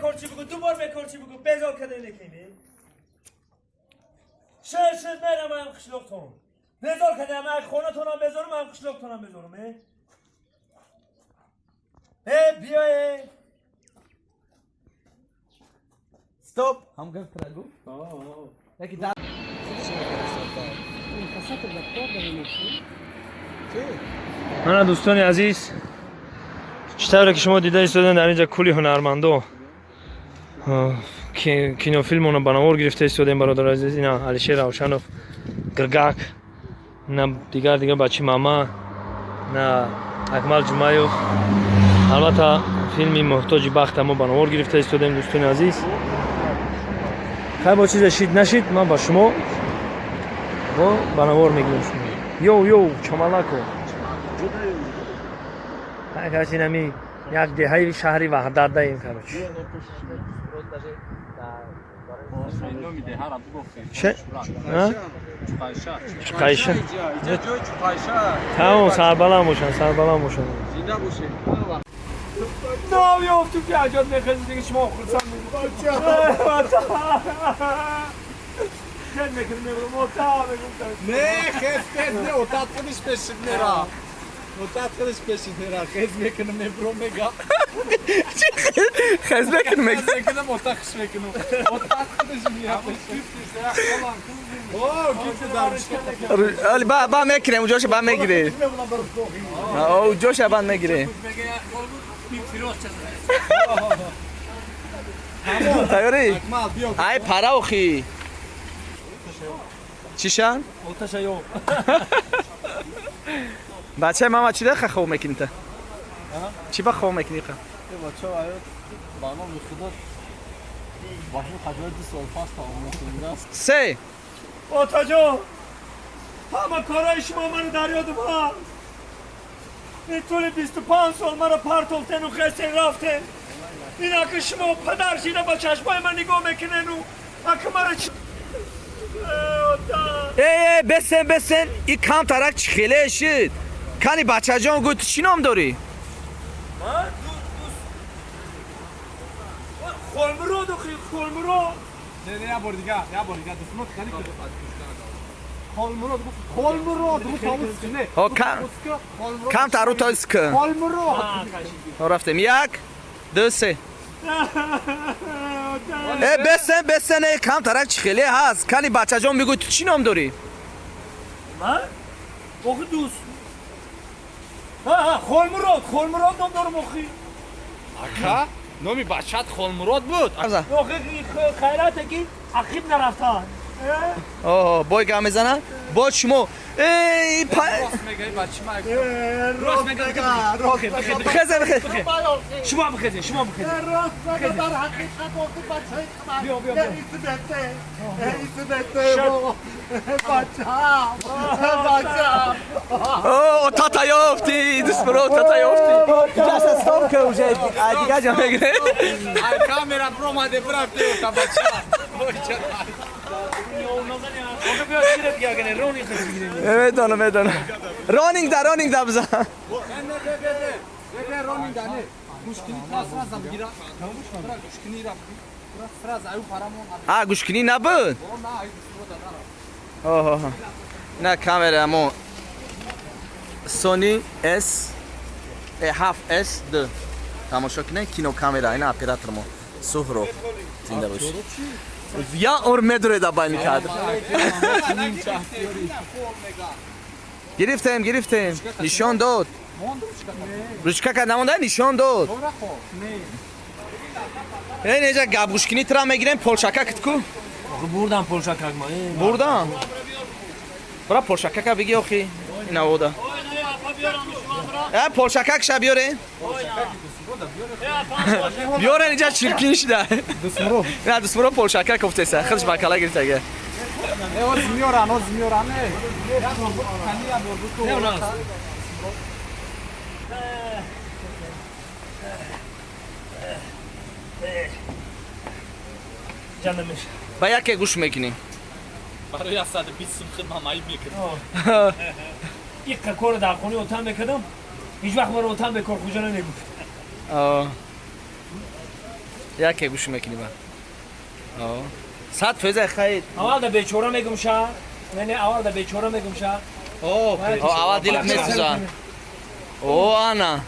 бекорчӣ бигӯ, ду бор бекорчӣ бигӯ, безор када некини. Шер шер мерам ам қишлоқтон. Безор када, ам хонатонам безорум, ам қишлоқтонам безорум, э? Э, биё, э. Стоп. Ҳам гап трагу. Яки да. Мана, дӯстони азиз, чӣ тавре ки шумо дида истодем, дар инҷа кулли ҳунармандо кинофилмоно ба навор гирифта истодем. Бародари азиз, ина Алишер Равшанов, Гиргак, на дигар дигар бачи мама, на Акмал Ҷумаев. Албатта, филми «Муҳтоҷи бахта» мо ба навор гирифта истодем. Дӯстони азиз, хай, бо чизе шид нашид, ман ба шумо бо ба навор мегирем. Шумо йоу йоу чамалако. Короче, инами як деҳаи шаҳри Ваҳдат даем, короче. Номи деҳара бигуфтем. Че? А? Чуқайша. Чуқайша. Иҷа ҷои Чуқайша. Тамом, сарбаланд бошанд, сарбаланд бошанд. Зинда бошед. Нав ёфту ки аҷод мехезӣ, дига шумо хурсанд мекунед. Хел мекунем, мегӯм, ота мегӯм. Не, хез, хез не, отат худиш пешид мера. Отат худиш пешид мера. Хез мекунам, мебром, мега. Хез мекунем. Хез мекунам, ота хиш мекунам. Отат худиш мера пешид. О, гифти дар. Али ба ба мекунем, уҷоша ба мегирем. О, уҷоша ба мегирем. Тайёрӣ? Акмал, биё. Ай пара охи. Чишан? Оташа ё. Бачаи мама, чӣ даха хоб мекунӣ та? Чӣ ба хоб мекунӣ қа? Бача, аёт ба номи Худо баҳим хаҷои 2 сол пас тамом мекунем. Се. Отаҷон, ҳама корҳои шумо маро дар ёдам ҳаст. Ин тӯли 25 сол маро партофтену хестен рафтен. Ин аки шумо падар шида ба чашмои ман нигоҳ мекунену аки маро чи. Э, ота. Э, э, бесен, бесен, и камтарак чӣ хеле шид. Кани, бачаҷон, гӯ, ту чӣ ном дорӣ? Ман дӯст Холмурод, охи Холмурод. Не, не, як бор дига, як бор дига. Дусмот кани ки. Холмурод гуфт. Холмурод гуфт, ҳамун не. Ҳо, камтар рӯ то ска. Холмурод. Ҳо, рафтем. Як, ду, се. Э, бесен, бесен, э, камтарак чӣ хеле ҳаст. Кани, бачаҷон, бигӯ, ту чӣ ном дорӣ? Ман охи дӯст, ҳа, Холмурод, Холмурод ном дорам, охи. Ака, номи бачат Холмурод буд. Охи, хайрате ки ақиб нарафтан. Э? Оҳо, бой гап мезанад? Боз шумо эй Рост мега, ин бачи ма. Рост мега, рост мега. Хезе, бихез. Шумо бихезед, шумо бихезед. Рост мега, дар ҳақиқат охи бачаи Биё, биё, биё. Бачам, бачам. О, тата ёфтӣ, дӯстмурод, тата ёфтӣ. Ҷаста стоп ка, уже дига ҷо мегирем. Ай камера бромаде, бирафте ота бача. Ой, ча. Охи, биё, сирет гагане, рони хез бигирем. Медонам, медонам. Ронинг да, ронинг да бизан. Не, не, не, не, не. Не, не, ронинг да, не. Гӯшкини та сразу бигира. Бира, гӯшкини ра. Бира, сразу аю парамон. А, гӯшкинӣ набуд? О, на, аю дӯстмурод да. Оҳо. На камера мо Sony S 7S 2. Тамошо кунед, кинокамера, ина оператор мо Суҳроб, зинда бош. Я ор медуреда байни кадр. Гирифтем, гирифтем. Нишон дод. Ручка кард намонда, нишон дод. Э, неҷа гапгӯшкинӣ тра мегирем, полшака китку. Охи, бурдам полшакак ма. Э. Бурдам. Бара, полшакака биги, охи. Ина ода. Э, полшакак ша биёре. Биёрен, инҷа чиркин шида. На, дусмуро полшакак гуфтеса. Худш ба кала гирифтага. Не, оз миёран, оз миёран. Не. Кани я бор бу. Не, у нас. Ҷанамеш. Ба яке гӯш мекунӣ. Барои 120 сум хидмат маиб мекунам. Иққа корро дар хонаи отам мекардам, ҳеҷ вақт маро отам бекорхӯҷа намегуфт. Яке гӯш мекунӣ ба. 100% хай. Аввал да бечора мегум ша. Не, аввал да бечора мегум ша. О, аввал дилат месӯзад. О, ана.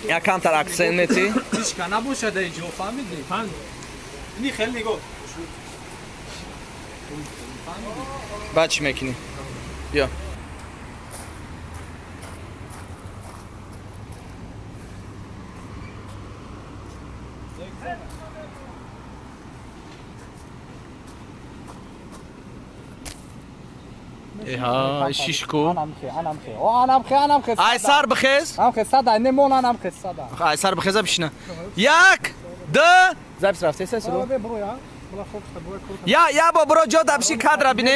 Я камтар акцент метӣ. Ҳичка набошад инҷо, фаҳмидӣ? Ини хеле нигоҳ. Баъд чӣ мекунӣ? Биё. Эҳа, шишку. Ай сар бихез. Ай сар бихеза бишина. Як, ду, запись рафтеса суро. Я, я бо буро ҷо дабши кадра бине.